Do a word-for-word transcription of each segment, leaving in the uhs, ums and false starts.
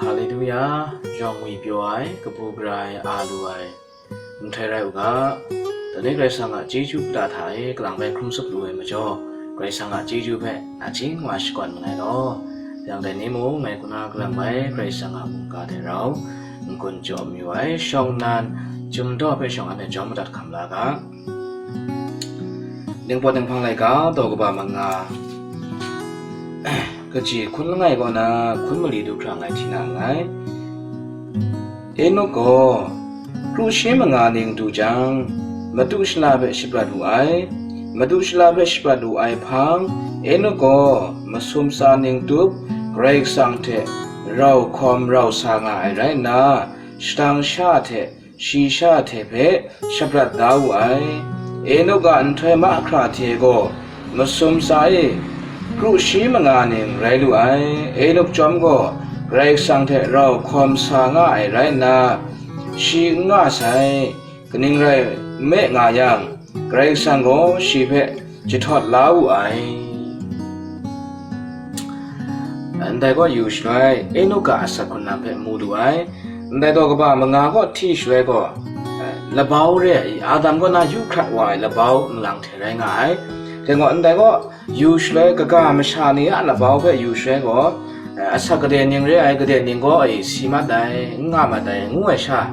Haleluya, yawng ngwi pyaw ai, kabu gara ai, a lu ai, nhtoi rai u ga, dai ni Karai Kasang a chyeju kata hta e kalang bai hkrum tsup lu ai majaw, Karai Kasang a chyeju hpe nachying wa shakawn mangai law. Yang dai ni mung ngai kaw na kalang bai Karai Kasang a mungga hte rau n-gun jaw mayu ai, shawng nnan, chyum daw hpe shawng anhte jawm madat hkam la ga. Ningpawt Ninghpang laika daw kaba manga, kaji hkun langai kaw na hkun mali du hkra ngai hti na nngai. Enok gaw kru shi manga ning du jang, madu shala hpe shaprat wu ai. Madu shala hpe shaprat wu ai hpang, Enok gaw masum tsa ning tup, Karai Kasang hte rau hkawm rau sa nga ai rai nna, shadang sha hte shi sha hte hpe shaprat da wu ai. Enok a nhtoi mahkra hte gaw masum tsa e kru shi manga ning rai lu ai. Enok chyawm gaw Karai Kasang hte rau hkawm sa nga ai rai nna, shi n nga sai. Kaning rai nme nga yang, Karai Kasang gaw shi hpe jahtawt la wu ai. Ndai gaw yu shaloi, Enok a asak hkrung lam hpe mu lu ai. Ndai daw kaba manga kaw hti shaloi gaw, labau re ai, Adam kaw na yu hkrat wa ai labau nlang hte rai nga ai. Dai gaw, ndai gaw yu shaloi, kaga masha ni a labau hpe yu shaloi gaw, asak gade ning re ai, gade ning gaw ai si mat ai, n nga mat ai, ngu ai sha,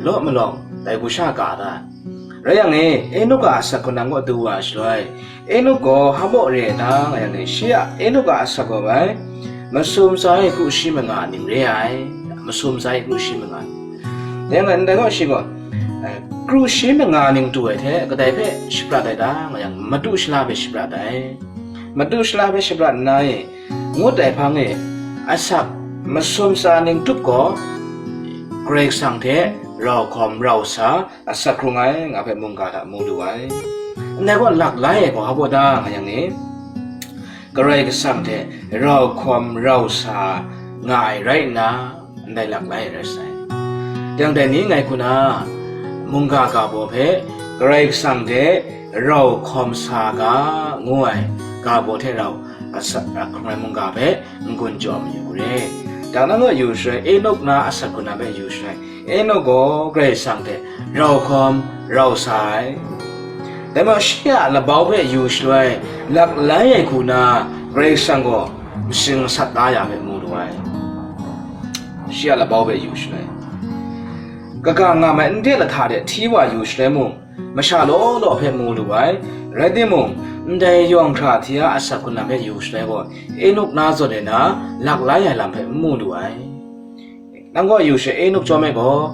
law malawng dai hku sha ka da. Rai yang e, Enok a asak hkrung lam kaw du wa shaloi, Enok gaw hpa maw re ai ta nga yang e, shi a Enok a asak gaw bai, masum tsa e kru shi manga ning re ai, masum tsa e kru shi manga. Dai nga ndai gaw shi gaw, eh, kru shi manga ning du ai hte kadai hpe shaprat ai ta nga yang, madu shala hpe shaprat ai. Madu shala hpe shaprat nna e, ngut ai hpang e, asak masum tsa ning tup gaw, Karai Kasang hte rau hkawm rau sa, asak hkrung ai nga hpe mungga hta mu lu ai. Ndai gaw lak lai ai gaw hpa baw da nga yang e, Karai Kasang hte rau hkawm rau sa nga ai rai nna, ndai lak lai ai rai sai. Dang dai ni ngai hku na, mungga ga baw hpe Karai Kasang hte rau hkawm sa ga ngu ai ga baw hte rau asak hkrung ai mungga hpe n-gun jaw mayu re. Dang na naw yu shaloi, Enok na asak hkrung lam hpe yu shaloi, Enok gaw Karai Kasang hte rau hkawm rau sa ai. Dai majaw shi a labau hpe yu shaloi, lak lai ai hku na Karai Kasang gaw masing masat da ya hpe mu lu ai. Shi a labau hpe yu shaloi, kaga ngam ai nde lahta de hti wa yu shaloi mung, masha law law hpe mu lu ai. Rai timung, ndai yawng hkra hti a asak hkrung lam hpe yu shaloi gaw, Enok na zawn e na lak lai ai lam hpe n mu lu ai. Nang gaw yu shaloi, Enok chyawm e gaw,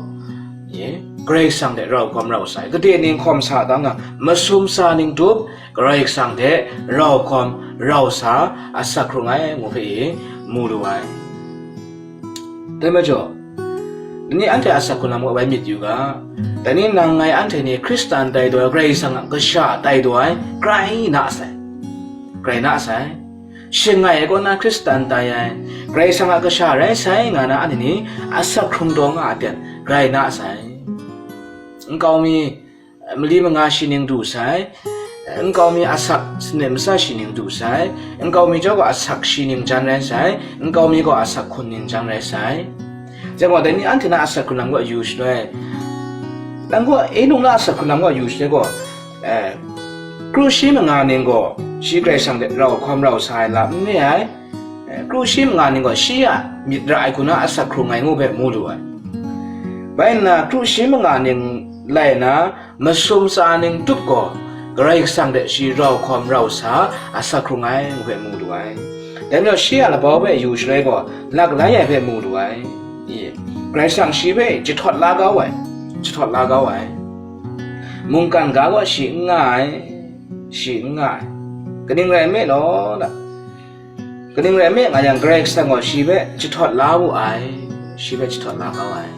ye, Karai Kasang hte rau hkawm rau sa ai, gade ning hkawm sa da nga, masum tsa ning tup, Karai Kasang hte rau hkawm rau sa, asak hkrung ai ngu hpe e mu lu ai. Dai majaw, dai ni anhte asak hkrung lam kaw bai myit yu ga. Dai ni nang ngai anhte ni Hkristan tai daw ai, Karai Kasang a kasha tai daw ai, grai na sai. Grai na sai. Shangai ai kaw na Hkristan tai ai, Karai Kasang a kasha rai sai nga na anhte ni asak hkrung daw nga a ten, grai na sai. Nkau mi, mali manga shi ning du sai, nkau mi asak sanit matsa shi ning du sai, nkau mi chyawm gaw asak shi ning jan rai sai, nkau mi gaw asak hkun ning jan rai sai. Dai gaw, dai ni anhte na asak hkrung lam kaw yu shaloi, nang gaw Enok na asak hkrung lam kaw yu shaloi gaw, eh, kru shi manga ning gaw shi Karai Kasang hte rau hkawm rau sa ai lam n re ai. Eh, kru shi manga ning gaw shi a myit ra ai hku na asak hkrung ai ngu hpe mu lu ai. Bai nna, kru shi manga ning lai na, masum tsa ning tup gaw, Karai Kasang hte shi rau hkawm rau sa, asak hkrung ai ngu hpe mu lu ai. Dai majaw, shi a labau hpe yu shaloi gaw, lak lai ai hpe mu lu ai. I, Karai Kasang shi hpe jahtawt la kau ai, jahtawt la kau ai. Mungkan ga gaw shi n nga ai, shi n nga ai. Kaning rai nme law, Kaning rai nme nga yang, Karai Kasang gaw shi hpe jahtawt la wu ai, shi hpe jahtawt la kau ai,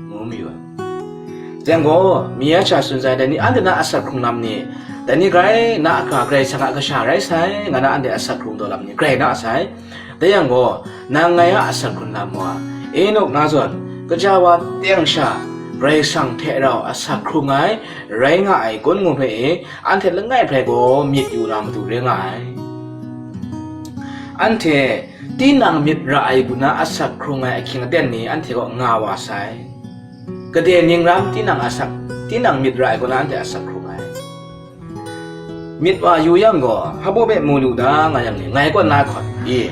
ngu mayu ai. Dai gaw, mi ya sha tsun sai, dai ni anhte na asak hkrung lam ni, dai ni grai na a hkra Karai Kasang a kasha rai sai, nga na anhte asak hkrung daw lam ni grai na sai. Dai yang gaw, nang ngai a asak hkrung lam wa, Enok na zawn, kaja wa teng sha, Karai Kasang hte rau asak hkrung ai, rai nga ai kun ngu hpe e, anhte langai hpe gaw myit yu na matu re nga ai. Anhte tinang myit ra ai hku na asak hkrung ai ahkying aten ni anhte kaw nga wa sai. Gade ning ram tinang asak, tinang myit ra ai hku na anhte asak hkrung ai. Myit wa yu yang gaw, hpa baw hpe mu lu da nga yang ni, ngai kaw na hkawn i,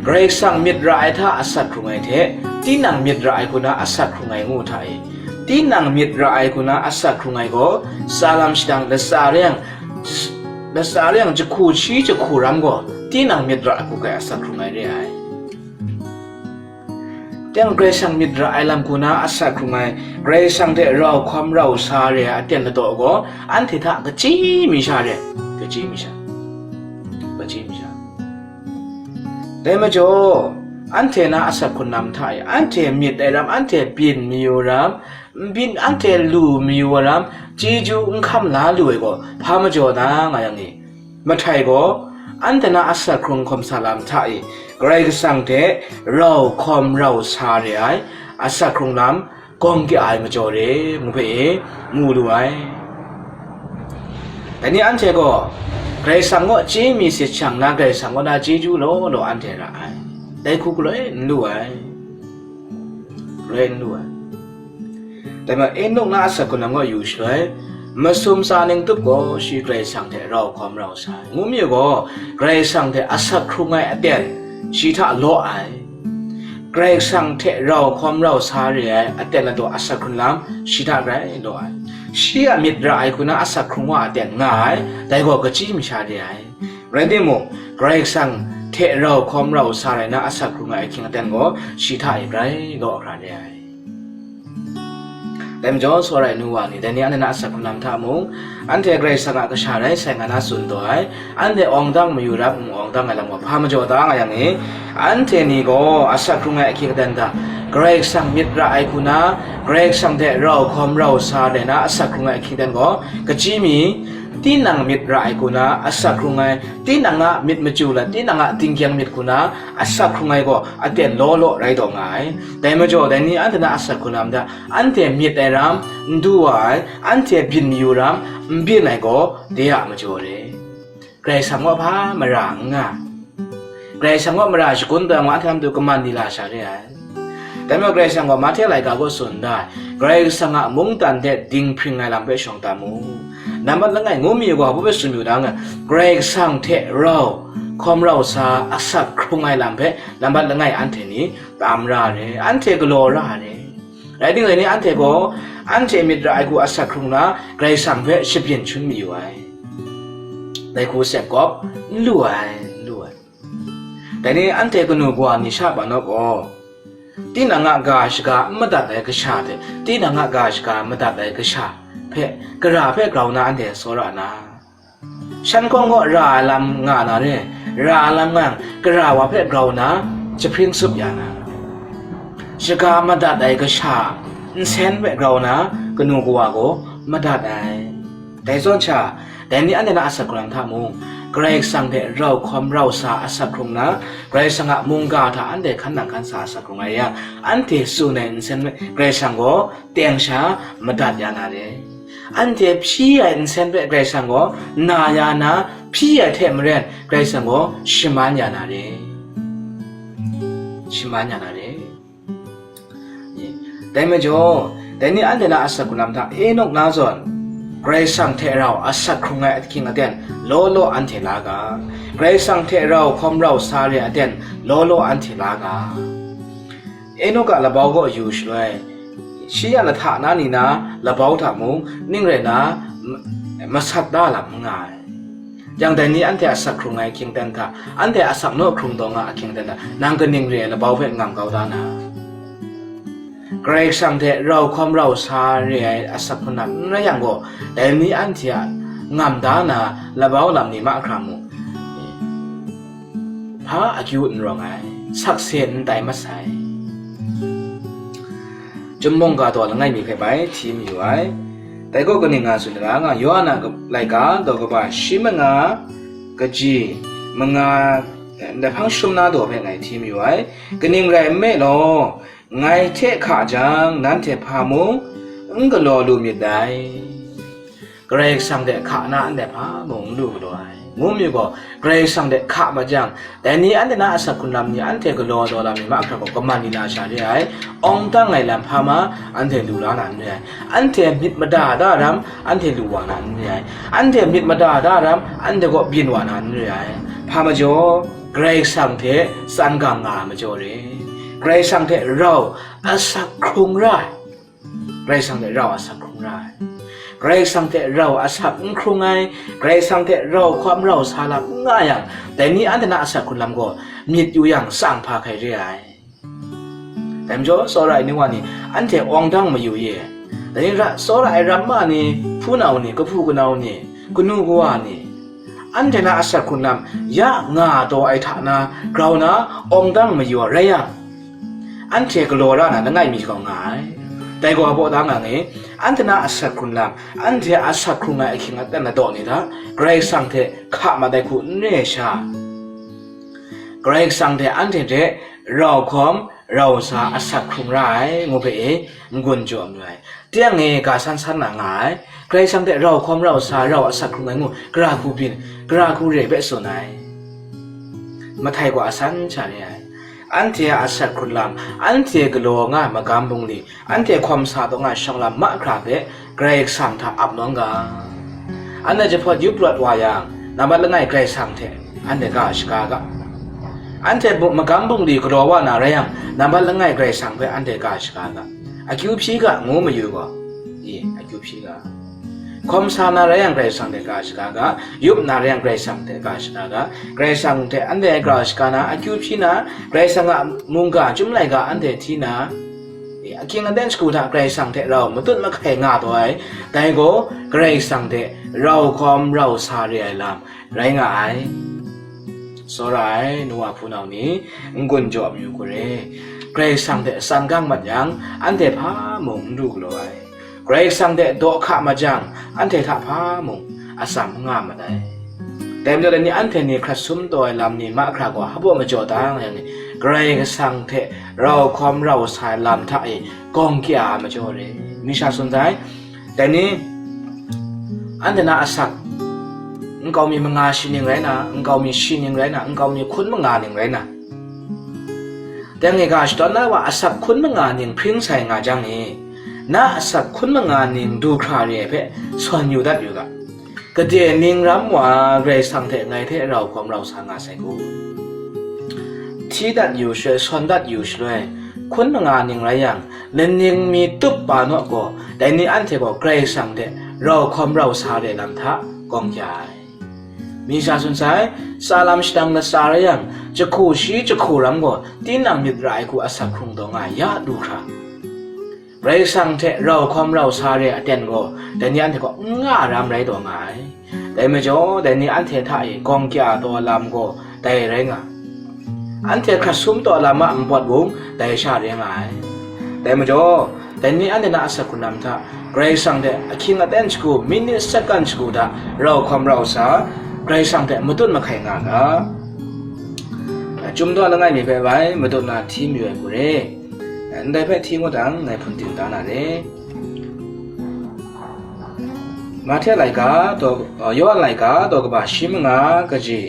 Karai Kasang myit ra ai hta asak hkrung ai hte, tinang myit ra ai hku na asak hkrung ai ngu hta i, tinang myit ra ai hku na asak hkrung ai gaw, tsa lam shadang latsa reng, latsa reng jahku shi jahku ram gaw, tinang myit ra ai hku kai asak hkrung ai re ai. Teng Karai Kasang myit ra ai lam hku na asak hkrung ai, Karai Kasang hte rau hkawm rau sa re ai aten ladaw gaw, anhte hta kachyi mi sha re, kachyi mi sha, kachyi mi sha. Dai majaw, anhte na asak hkrung lam hta e, anhte myit ai ram, anhte byin mayu ram, n byin, anhte lu mayu ai ram, chyeju n hkam la lu ai gaw, hpa majaw na nga yang ni? Mahtai gaw, anhte na asak hkrung hkawm sa lam hta e, Karai Kasang hte rau hkawm rau sa re ai, asak hkrung lam gawng kya ai majaw re, ngu hpe e, mu lu ai. Dai ni anhte gaw, Karai Kasang kaw chye mi sit shang na, Karai Kasang kaw na chyeju law law anhte ra ai. Dai hku galoi n lu ai. Galoi n lu ai. Dai ma, Enok na asak hkrung lam kaw yu shaloi, masum tsa ning tup gaw shi Karai Kasang hte rau hkawm rau sa ai. Ngu mi gaw, Karai Kasang hte asak hkrung ai aten, shi hta law ai. Karai Kasang hte rau hkawm rau sa re ai aten ladaw asak hkrung lam, shi hta grai law ai. Shi a myit ra ai hku na asak hkrung wa aten nga ai, dai gaw kachyi mi sha re ai. Rai timung, Karai Kasang hte rau hkawm rau sa rai na asak hkrung ai ahkying aten gaw, shi hta e grai law hkra re ai. Dai majaw, tsawra ai nu wa ni, dai ni anhte na asak hkrung lam hta mung, anhte Karai Kasang a kasha rai sai nga na tsun taw ai, anhte awng dang mayu rap n awng dang ai lam gaw hpa majaw da nga yang ni, anhte ni gaw asak hkrung ai ahkying aten hta, Karai Kasang myit ra ai hku na, Karai Kasang hte rau hkawm rau sa rai na asak hkrung ai ahkying aten gaw, kachyi mi, tinang myit ra ai hku na asak hkrung ai, tinang a myit machyu la, tinang a tingkyang myit hku na asak hkrung ai gaw aten law law rai taw nga ai. Dai majaw, dai ni anhte na asak hkrung lam hta, anhte myit ai ram n du wa ai, anhte byin mayu ram n byin ai gaw, de a majaw re. Karai Kasang kaw hpa mara n nga. Karai Kasang kaw mara shagun dang wa, anhte a matu kaman ni la sha re ai. Dai majaw Karai Kasang gaw Mahte laika gaw tsun da ai, Karai Kasang a mungdan hte dinghpring ai lam hpe shawng tam u. Nambat langai ngu mi gaw, hpa hpe tsun yu dang, Karai Kasang hte rau hkawm rau sa asak hkrung ai lam hpe nambat langai anhte ni tam ra re, anhte galaw ra re. Rai timung, dai ni anhte gaw, anhte myit ra ai hku asak hkrung na, Karai Kasang hpe shabyin shangun mayu ai. Dai hku sek kawp n lu ai, n lu ai. Dai ni anhte kanu kawa ni sha pa naw gaw, tinang a ga shaga n madat ai kasha hte tinang a ga shaga madat ai kasha hpe, gara hpe grau na anhte tsawra na, shan hkawng kaw ra ai lam nga na re, ra ai lam nga yang, gara wa hpe grau na jahpring tsup ya na, shaga madat ai kasha nsen hpe grau na kanu kawa gaw madat ai. Dai zawn sha, dai ni anhte na asak hkrung lam hta mung, Karai Kasang hte rau hkawm rau sa asak hkrung na, Karai Kasang a mungga hta anhte hkan nang hkan sa asak hkrung ai yang, anhte tsun ai nsen hpe Karai Kasang gaw teng sha madat ya na re. Anhte hpyi ai nsen hpe Karai Kasang gaw na ya na, hpyi ai hte maren Karai Kasang gaw shaman ya na re. Shaman ya na re. Dai majaw, dai ni anhte na asak hkrung lam hta Enok na zawn, Karai Kasang hte rau asak hkrung ai ahkying aten law law anhte la ga, Karai Kasang hte rau hkawm rau sa re ai aten law law anhte la ga. Enok a labau kaw yu shaloi, shi a lahta na ni na labau hta mung ning rai na, m-, masat da lam n nga ai. Yang dai ni anhte asak hkrung ai ahkying aten hta, anhte asak naw hkrung taw nga ahkying aten hta, nang kaning re ai labau hpe n ngam kau da na? Karai Kasang hte rau hkawm rau sa re ai asak hkrung lam n rai yang gaw, dai ni anhte a ngam da na labau lam ni mahkra mung, hpa akyu n rawng ai, sakse n tai masai. Chyum mungga daw langai mi hpe bai hti mayu ai. Dai gaw kaning nga tsun ra nga, Yawhan a laika daw kaba shi manga, kaji manga, eh, ndai hpang shum na daw hpe ngai hti mayu ai. Kaning rai nme law, ngai hte hka jang, nanhte hpa mung n galaw lu myit dai. Karai Kasang hte hka na ndai hpa mung n lu galaw ai. ngu mi gaw, Karai Kasang hte hka mat jang, dai ni anhte na asak hkrung lam ni, anhte galaw daw lam ni mahkra gaw, kaman ni na sha re ai, awng dang ai lam hpa ma, anhte lu la na n re ai, anhte myit mada da ram, anhte lu wa na n re ai, anhte myit mada da ram, anhte gaw byin wa na n re ai, hpa majaw, Karai Kasang hte tsan gang nga ai majaw re. Karai Kasang hte rau asak hkrung ra ai. Karai Kasang hte rau asak hkrung ra ai. Karai Kasang hte rau asak n hkrung ai, Karai Kasang hte rau hkawm rau sa lam n nga yang, dai ni anhte na asak hkrung lam gaw myit yu yang tsang hpa hkai re ai. Dai majaw, tsawra ai nu wa ni, anhte awng dang mayu ye. Dai ni ra, tsawra ai ramma ni, hpunau ni, kahpu kanau ni, kanu kawa ni, anhte na asak hkrung lam ya nga taw ai hta na, grau na, awng dang mayu ai rai yang, anhte galaw ra na langai mi kau nga ai. Dai gaw abaw da nga nge, anhte na asak hkrung lam, anhte asak hkrung ai ahkying aten ladaw ni hta, Karai Kasang hte hka mat ai hku n re ai sha, Karai Kasang hte anhte hte rau hkawm, rau sa asak hkrung ra ai, ngu hpe e, n-gun jaw mayu ai. Teng e, ga san san na nga ai, Karai Kasang hte rau hkawm, rau sa, rau asak hkrung ai ngu, gara hku byin, gara hku re hpe tsun ai. Mahtai gaw asan sha re ai. Anhte a asak hkrung lam, anhte galaw nga ai magam bungli, anhte hkawm sa taw nga ai shawng lam mahkra hpe Karai Kasang hta ap nawn ga. Anhte jahpawt yup rawt wa yang, nambat langai Karai Kasang hte anhte ga shaga ga. Anhte bu-, magam bungli galaw wa na rai yang, nambat langai Karai Kasang hpe anhte ga shaga ga. Akyu hpyi ga ngu mayu gaw, i, akyu hpyi ga. Hkawm sa na rai yang, Karai Kasang hte ga shaga ga, yup na rai yang, Karai Kasang hte ga shaga ga, Karai Kasang hte anhte ga shaga na, akyu hpyi na, Karai Kasang a mungga chyum laika anhte hti na, i, ahkying aten shagu hta Karai Kasang hte rau matut mahkai nga taw ai, dai gaw Karai Kasang hte rau hkawm rau sa re ai lam rai nga ai. Tsawra ai, nu wa hpunau ni, n-gun jaw mayu hku re. Karai Kasang hte tsan gang mat yang, anhte hpa mung n du galaw ai. Karai Kasang hte daw hka mat jang, anhte hta hpa mung atsam n nga mat ai. Dai majaw, dai ni anhte ni hkrat sum taw ai lam ni mahkra gaw hpaw majaw da nga yang ni, Karai Kasang hte rau hkawm rau sa ai lam hta e gawng kya ai majaw re. Mi sha tsun sai, dai ni anhte na asak, nkau mi manga shi ning rai na, nkau mi shi ning rai na, nkau mi hkun manga ning rai na, dang e ga shadawn na wa asak hkun manga ning hpring sai nga jang e, na asak hkun manga ning du hkra re ai hpe sawn yu dat yu ga. Gade ning ram wa Karai Kasang hte ngai hte rau hkawm rau sa nga sai kun? Hti dat yu shaloi, sawn dat yu shaloi, hkun manga ning rai yang, laning mi tup pa naw gaw, dai ni anhte gaw Karai Kasang hte rau hkawm rau sa re lam hta gawng kya ai. Mi sha tsun sai, tsa lam shadang latsa rai yang, jahku shi jahku ram gaw, tinang myit ra ai hku asak hkrung taw nga ai ya du hkra. Karai Kasang hte rau hkawm rau sa re ai aten gaw, dai ni anhte kaw n nga ram rai taw nga ai. Dai majaw, dai ni anhte hta e gawng kya taw lam gaw dai rai nga. Anhte hkrat sum taw lam a npawt mung dai sha re nga ai. Dai majaw, dai ni anhte na asak hkrung lam hta, Karai Kasang hte ahkying aten shagu, minit sakan shagu hta rau hkawm rau sa, Karai Kasang hte matut mahkai nga ga. Chyum daw langai mi hpe bai, matut na hti mayu ai hku re. Ndai hpe hti ngut dang, ngai hpun ting da na re. Mahte laika, daw, Yawhan laika, daw kaba shi manga kaji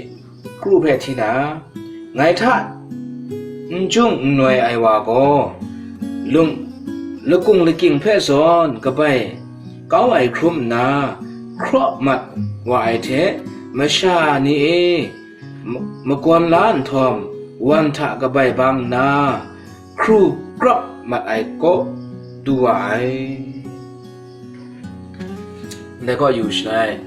kru hpe hti na, ngai hta n jung n noi ai wa gaw, lung, lakung lakying hpe zawn kabai kau ai hkrum nna, hkraw mat wa ai hte, masha ni e, ma-, magawn la nhtawm, wan hta kabai bang nna, hkru krawp mat ai kaw du wa ai. Ndai kaw yu shaloi,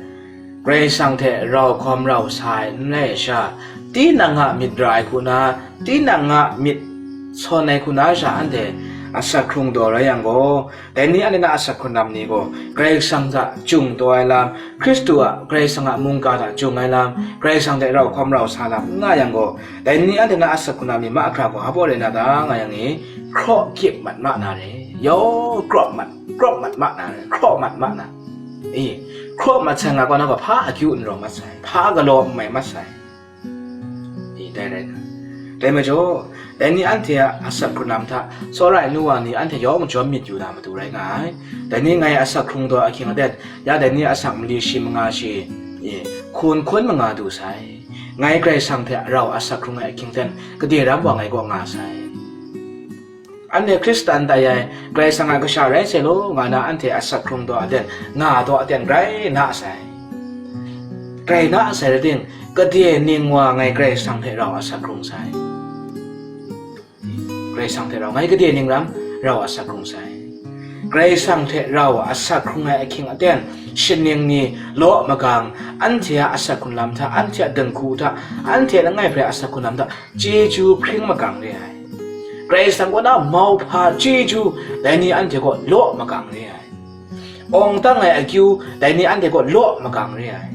Karai Kasang hte rau hkawm rau sa ai n rai ai sha, tinang a myit ra ai hku na, tinang a myit sawn ai hku na sha, anhte asak hkrung taw rai yang gaw, dai ni anhte na asak hkrung lam ni gaw, Karai Kasang hta jung taw ai lam, Hkristu a Karai Kasang a mungga hta jung ai lam, Karai Kasang hte rau hkawm rau sa lam n nga yang gaw, dai ni anhte na asak hkrung lam ni mahkra gaw hpaw rai na ta nga yang e, hkraw kyip mat ma na re, yawng krawp mat, krawp mat ma na re, hkraw mat ma na. E, hkraw mat sai nga gaw, na gaw hpa akyu n rawng mat sai, hpa galaw n mai mat sai. I, dai rai na. Dai majaw, dai ni anhte a asak hkrung lam hta, tsawra ai nu wa ni anhte yawng jawm myit yu na matu rai nga ai. Dai ni ngai asak hkrung taw ahkying aten, ya dai ni asak mali shi manga shi, i, hkun hkun manga du sai. Ngai Karai Kasang hte rau asak hkrung ai ahkying ten, gade ram wa ngai gaw nga sai. Anhte Hkristan tai ai, Karai Kasang a kasha rai sai law, nga na anhte asak hkrung daw aten, nga daw aten grai na sai. Grai na sai rai ting, gade ning wa ngai Karai Kasang hte rau asak hkrung sai. Karai Kasang hte rau ngai gade ning ram rau asak hkrung sai. Karai Kasang hte rau asak hkrung ai ahkying aten, shaning ni law magang, anhte a asak hkrung lam hta, anhte a dinghku hta, anhte langai hpe asak hkrung lam hta, chyeju hpring magang re ai. Karai Kasang kaw na mauhpa chyeju, dai ni anhte kaw law magang re ai. Awng tang ai akyu, dai ni anhte kaw law magang re ai.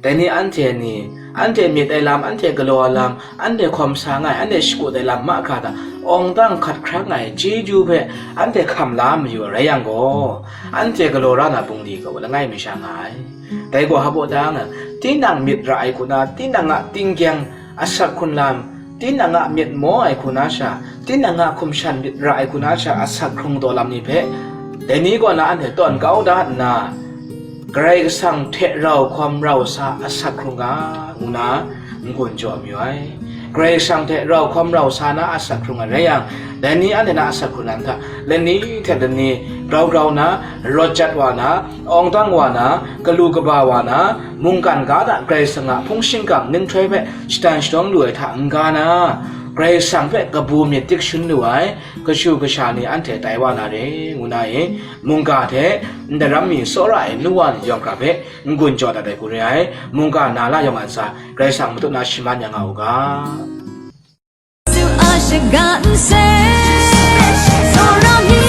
Dai ni anhte ni, anhte myit ai lam, anhte galaw ai lam, anhte hkawm sa nga ai, anhte shakut ai lam mahkra hta, awng tang hkat hkrang ai chyeju hpe anhte hkam la mayu ai rai yang gaw, anhte galaw ra na bungli gaw langai mi sha nga ai. Dai gaw hpa baw da nga, tinang myit ra ai hku na, tinang a tinggyang asak hkrung lam, tinang a myit maw ai hku na sha, tinang a hkum shan myit ra ai hku na sha, asak hkrung daw lam ni hpe, dai ni kaw na anhte tawn kau da nna, Karai Kasang hte rau hkawm rau sa asak hkrung ga, ngu na n-gun jaw mayu ai. Karai Kasang hte rau hkawm rau sa na asak hkrung ai rai yang, dai ni anhte na asak hkrung lam hta, lani hte lani grau grau na, rawt jat wa na, awng tang wa na, galu kaba wa na, mungkan ga hta Karai Kasang a hpung shingkang ninghtoi hpe shadan shadawng lu ai hta n-ga na, Karai Kasang hpe kabu myit dik shun lu ai kashu kasha ni anhte tai wa na re, ngu na i, mungga hte ndaram mi tsawra ai nu wa ni yawng hkra hpe n-gun jaw dat ai hku re ai. Mungga na la yawng a ntsa, Karai Kasang matut na shaman ya nga u ga. သူအရှိကန်စေစေရောမီ